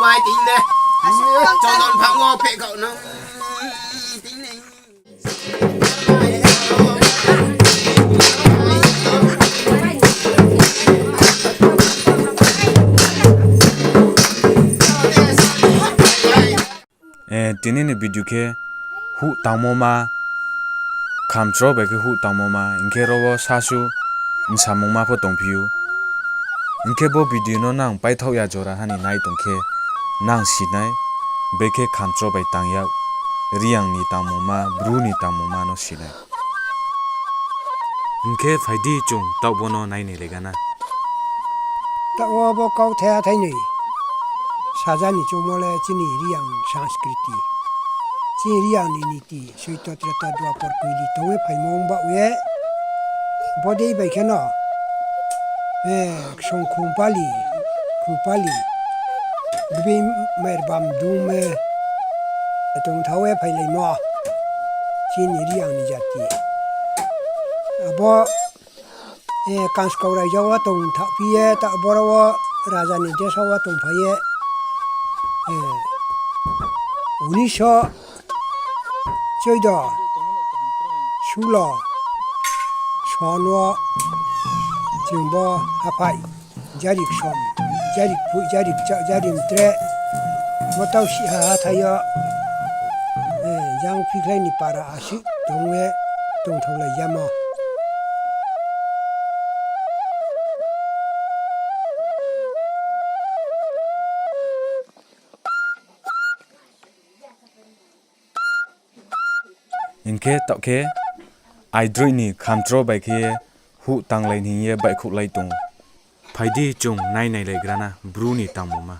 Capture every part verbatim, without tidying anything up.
Pai ting de. Chondon phang wo phe kau nang. Ting de. Eh, tini ni video khe huh tangmo ma, khamchro bai khe huh tangmo ma, hing khe ro wo sasu bsamungma pho tongphi ou. Hing khe bo video no nang paithaoh ya jora ha ni nai tong khe nang si nai, bekhe khamchro bai tang ya, Reang ni tangmungma, Bru ni tangmungma no si nai. Hing khe phai di chung taoh bo no nai ni le gana. Taoh wo bo kauthai ha thai noi saja ni choungmo le chini Reang sanskriti, chini Reang ni niti, Soito Treta Dwapor Koili tong ye phaimo ong baoh ye, bodei bai kheno, eh, ksong khum pali, khum pali, gbi mair bam dung ye tongthao ye phailaimo chini Reang ni jati. Abo, eh, Kanskau raija wo tongthao phi ye, ta boro wo raja ni desa wo tongphai ye, eh, uniso choido, sulo, son wo, chung bo haphai, jari ksom, jari kphuh, jari kcha, jari mtre, bo tau si ha hathai yo, eh, jang phikhlai ni para asuh tong ye tongthaolai yamo. Hing khe taoh khe aidroih ni khamchro bai khe huh tanglai ni hing ye baihkhouhlai tong ou. Phai di chung nai nailaigra na Bru ni tangmungma.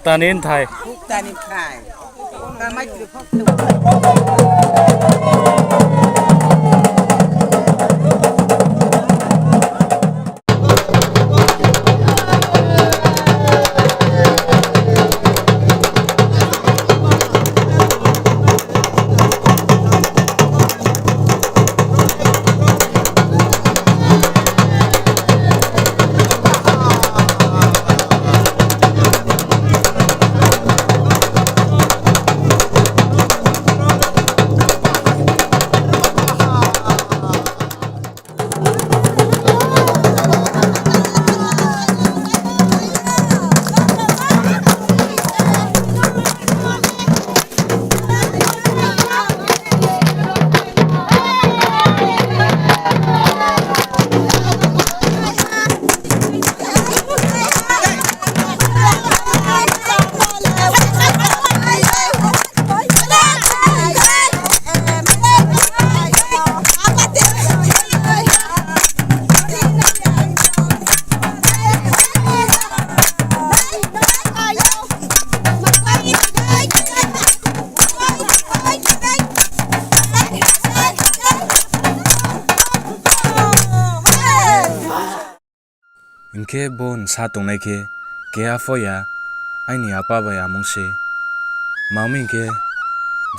Tani thai. Tani thai. Kamai Hing khe bo nsa tongnai khe keha pho ya, aini apa bai amung se. Tma hing khe,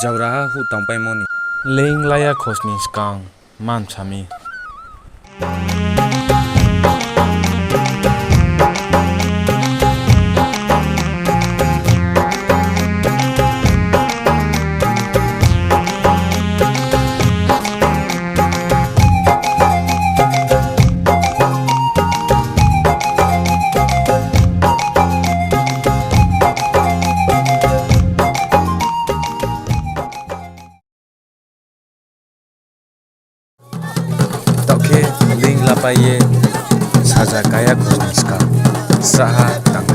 jagraha huh tangpaimo ni. Leing laya khosni skang, man sa mi. Taoh khe leing lapai ye saja kaya khosni skang sraha tang.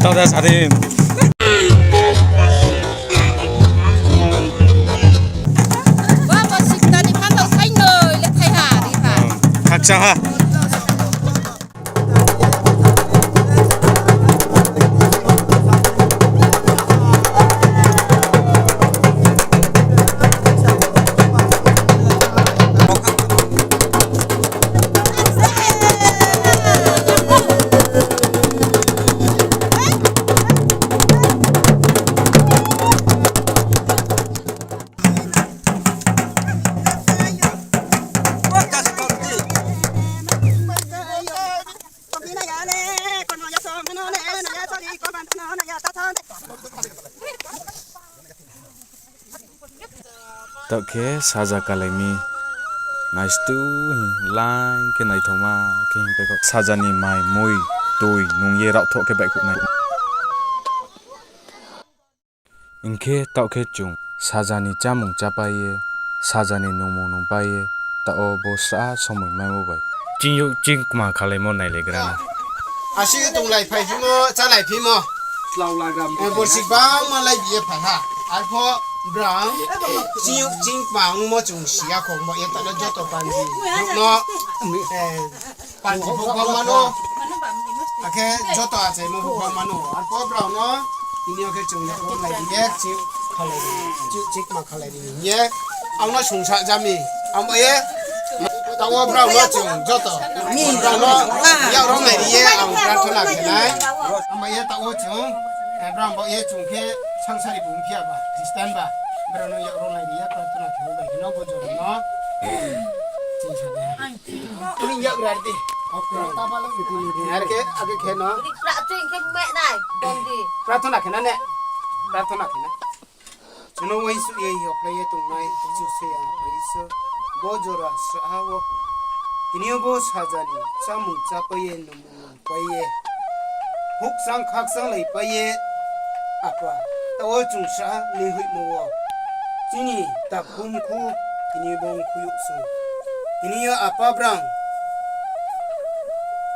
Tau da sa di. Khakchang ha. Taoh khe saja kalai mi, naistu hing line khe naithoma khe hing pai kho. Saja ni mai mui toi nung ye raohthoh khe baihkhouh nai. Hing khe taoh khe chung saja ni chámung chápai ye, saja ni nungmung nungpai ye, taoh wo bo sraha somoi maimo bai. Ching youh ching kma khalaimo nailaigra na. Asi tonglai phaiphimo, chálai phimo. Borsi bangma lai bi ye phai ha. Arpho brang ching youh ching kma ongmo chung si ya kho, mo ye taoh le joto panji brouh no, panji pho bangma no. Akhe joto achaimo pho bangma no. Arpho brao no tini yo khe chung le ro nai ye, ching khalai, ching kma khalai ni hing ye. Ang no sungsa jami. Abo ye, taoh wo brao no chung joto, brao no yak ro nai ri ye ang prarthana khe nai. Abo ye taoh wo chung, brao bo ye chung khe sangsari bung phiya ba, Christian ba, brao no yak ro nai ri ye prarthana khe bai khe no bo jora no. Ching sa nai. Ning yak ra di. Ar khe, ake khe no. Prarthana khe na ne. Prarthana khe na. Chung no uaingsouh ye yokhlai ye tongnai Kchusoyang Aphai Isor, bo jora sraha wo tini yo bo saja ni chámung chápai ye, nungmung nungpai ye, houhkchang khakchang laipai ye, Apa, taoh wo chung sraha ni hoihmo wo chini takhu mkhu tini bo mkhu youh sung Tini yo apa brang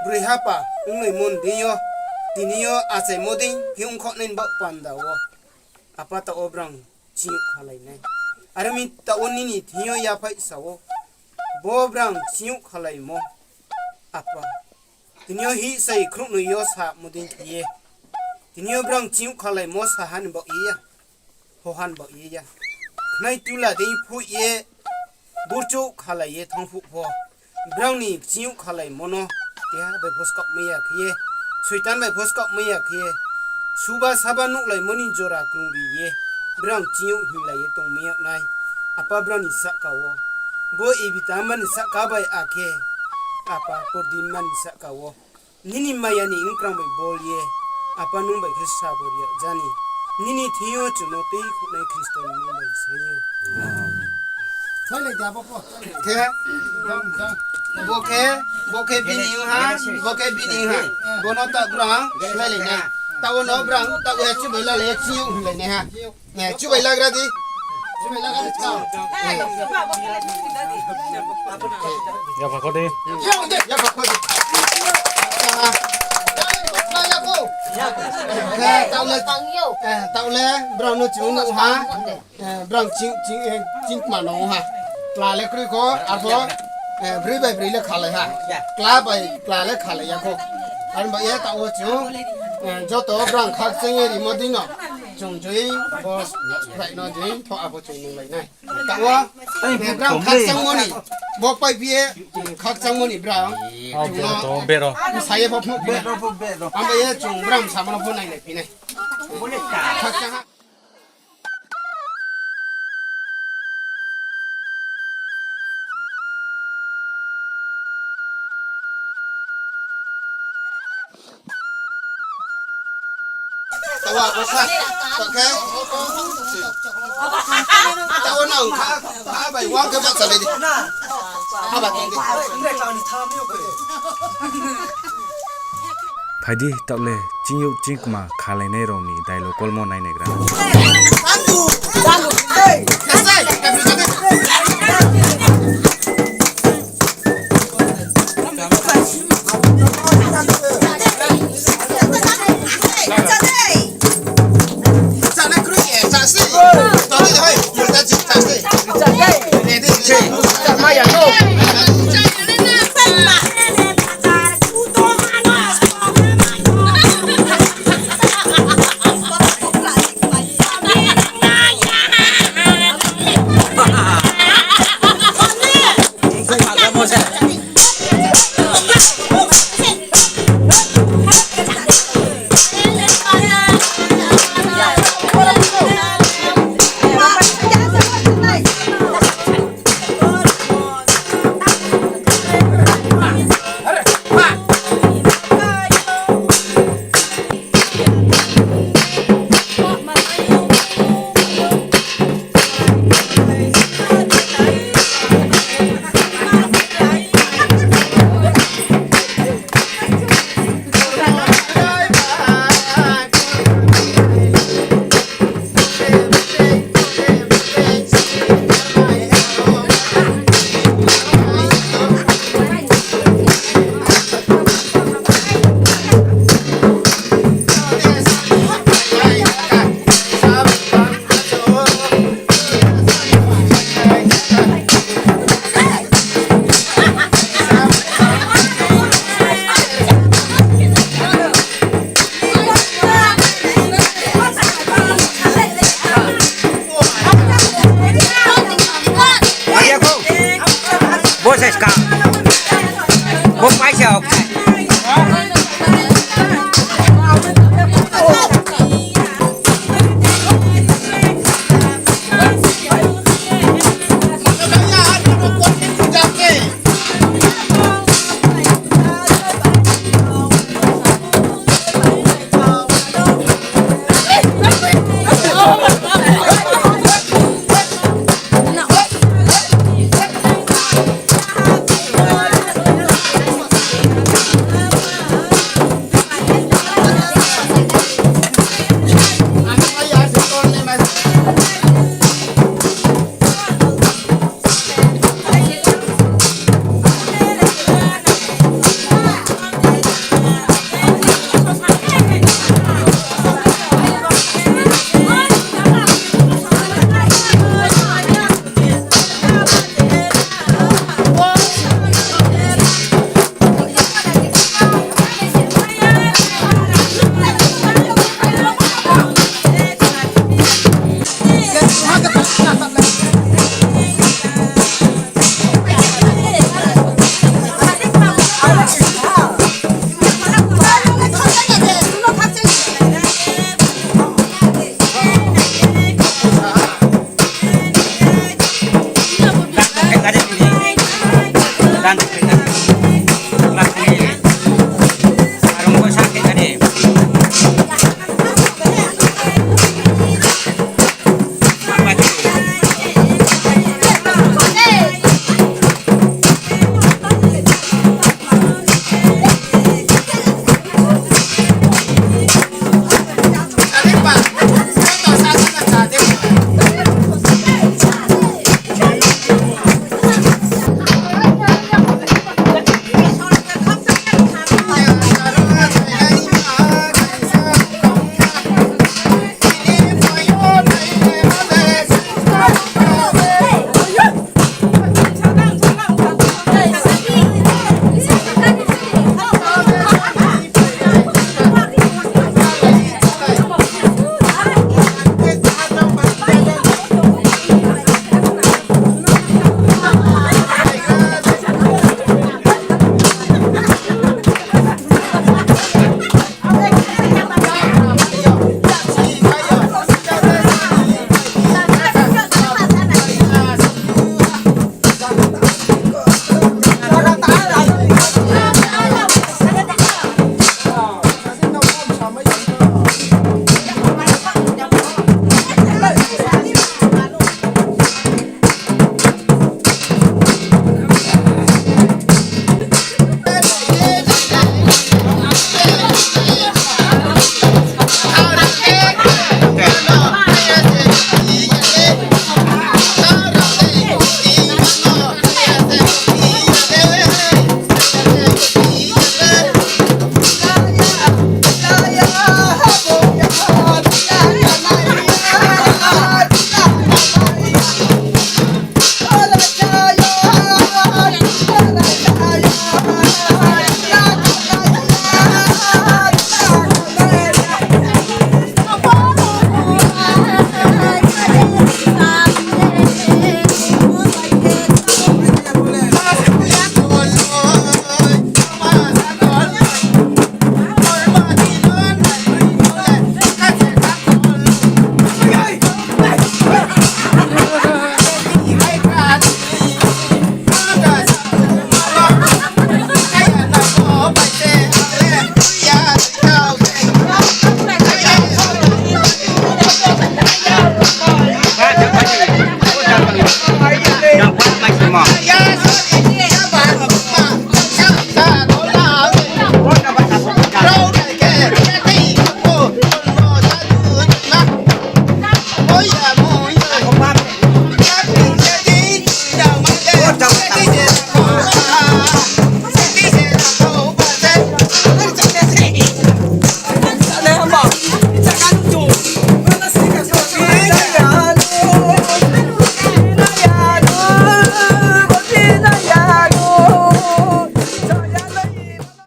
broi hapa onglaimo ni deing yo, tini yo achaimo dei khe ongkhaoh nai ni baoh panda wo, apa taoh wo brang chiyouh khalai nai. Are ong mi taoh wo nini thing yo yaphaih sa ou, bo brang chiyouh khalaimo, apa. Tini yo hihsai khrouhnoi yo samo dei khe ye, tini yo brang chiyouh khalaimo saha ni baoh ye ya, hoha ni baoh ye ya. Khnai tula dei phuh ye, burchouh khalai ye thanng phuh pho, brang ni chiyouh khalaimo no keha bai pho skaohmai ya khe ye, Soitan bai pho skaohmai ya khe ye, suba saba nuhlaimo ni jora krungri ye, brang chiyouh hinglai ye tongmai yag nai. Apa brang ni sahka wo, bo Ebita ma ni sahka bai akhe apa Pordima ni sahka wo, nini maya ni mkrang bai bol ye, apa nung bai khe sabo ri yag jani, nini thing yo chung no tuikhouhnai Khristo ni mmung bai saing ou. Khe, bo khe, bo khe bini ong ha, bo khe bini ong ha. Bo no taoh brang slái lai nai. Taoh wo no brang, taoh wo chubai la lai ye chiyouh hinglai nai ha. Chubai lagra di. Yapha kho di. Yapha kho di. Taoh le, taoh le brang no chung nuh ha. Brang ching, ching, chingkma no ha. Kla le kroi kho, arpho broi bai broi le khalai ha. Kla bai kla le khalai ya kho. Arba ye taoh wo chung joto brang khakchang ye rimo dei no chung joi bo phai no joi tho abo chung nunglai nai. Taoh wo brang khakchangmo ni, bo paiphi ye khakchangmo ni brang chung no sa ye pho phnuh phi nai. Arba ye chung brang samo no pho nailai phi nai. Khakchang ha. Taoh wo abo sa, taoh khe, taoh wo nang kha, kha bai wang khe bahcha lai di. Haba tong di. Phai di, taoh le, ching youh ching kma khalainai rao ni dialogue kolmo nainaigra.